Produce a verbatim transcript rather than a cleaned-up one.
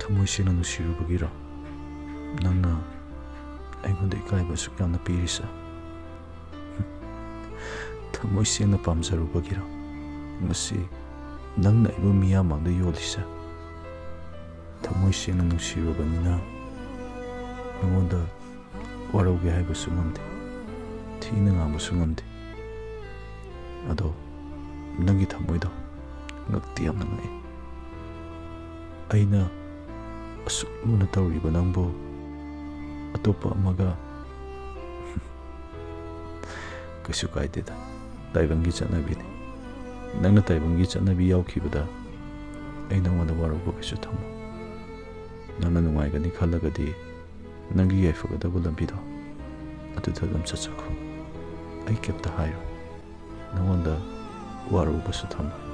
ꯊꯃꯣꯏ ꯁꯦꯡꯅ ꯅꯨꯡꯁꯤꯔꯨꯕꯒꯤꯔꯣ ꯅꯪꯅ ꯑꯩꯉꯣꯟꯗ ꯏꯀꯥꯏꯕ ꯑꯁꯨꯛ ꯌꯥꯝꯅ ꯄꯤꯔꯤꯁꯦ? ꯊꯃꯣꯏ ꯁꯦꯡꯅ ꯄꯥꯝꯖꯔꯨꯕꯒꯤꯔꯣ ꯉꯁꯤ ꯅꯪꯅ ꯑꯩꯕꯨ ꯃꯤꯌꯥꯝ ꯃꯥꯡꯗ ꯌꯣꯜꯂꯤꯁꯦ? ꯊꯃꯣꯏ ꯁꯦꯡꯅ ꯅꯨꯡꯁꯤꯔꯨꯕꯅꯤꯅ ꯅꯉꯣꯟꯗ ꯋꯥꯔꯧꯒꯦ ꯍꯥꯏꯕꯁꯨ ꯉꯝꯗꯦ, ꯊꯤꯅ ꯉꯥꯡꯕꯁꯨ ꯉꯝꯗꯦ꯫ ꯑꯗꯣ ꯅꯪꯒꯤ ꯊꯃꯣꯏꯗꯣ ꯉꯛꯇꯤ ꯌꯥꯝꯅ ꯉꯛꯑꯦ꯫ ꯑꯩꯅ ꯑꯁꯨꯛ ꯂꯨꯅ ꯇꯧꯔꯤꯕ ꯅꯪꯕꯨ ꯑꯇꯣꯞꯄ ꯑꯃꯒ ꯀꯩꯁꯨ ꯀꯥꯏꯗꯦꯗ, ꯇꯥꯏꯕꯪꯒꯤ ꯆꯠꯅꯕꯤꯅꯤ꯫ ꯅꯪꯅ ꯇꯥꯏꯕꯪꯒꯤ ꯆꯠꯅꯕꯤ ꯌꯥꯎꯈꯤꯕꯗ ꯑꯩ ꯅꯉꯣꯟꯗ ꯋꯥꯔꯧꯕ ꯀꯩꯁꯨ ꯊꯝꯃꯣꯏ꯫ ꯅꯪꯅ ꯅꯨꯡꯉꯥꯏꯒꯅꯤ ꯈꯜꯂꯒꯗꯤ ꯅꯪꯒꯤ ꯌꯥꯏꯐꯒꯗꯕ ꯂꯝꯕꯤꯗꯣ ꯑꯗꯨꯗ ꯑꯗꯨꯝ ꯆꯠꯆꯈꯣ꯫ ꯑꯩ ꯀꯩꯝꯇ ꯍꯥꯏꯔꯣꯏ, ꯅꯉꯣꯟꯗ ꯋꯥꯔꯧꯕꯁꯨ ꯊꯝꯃꯣꯏ꯫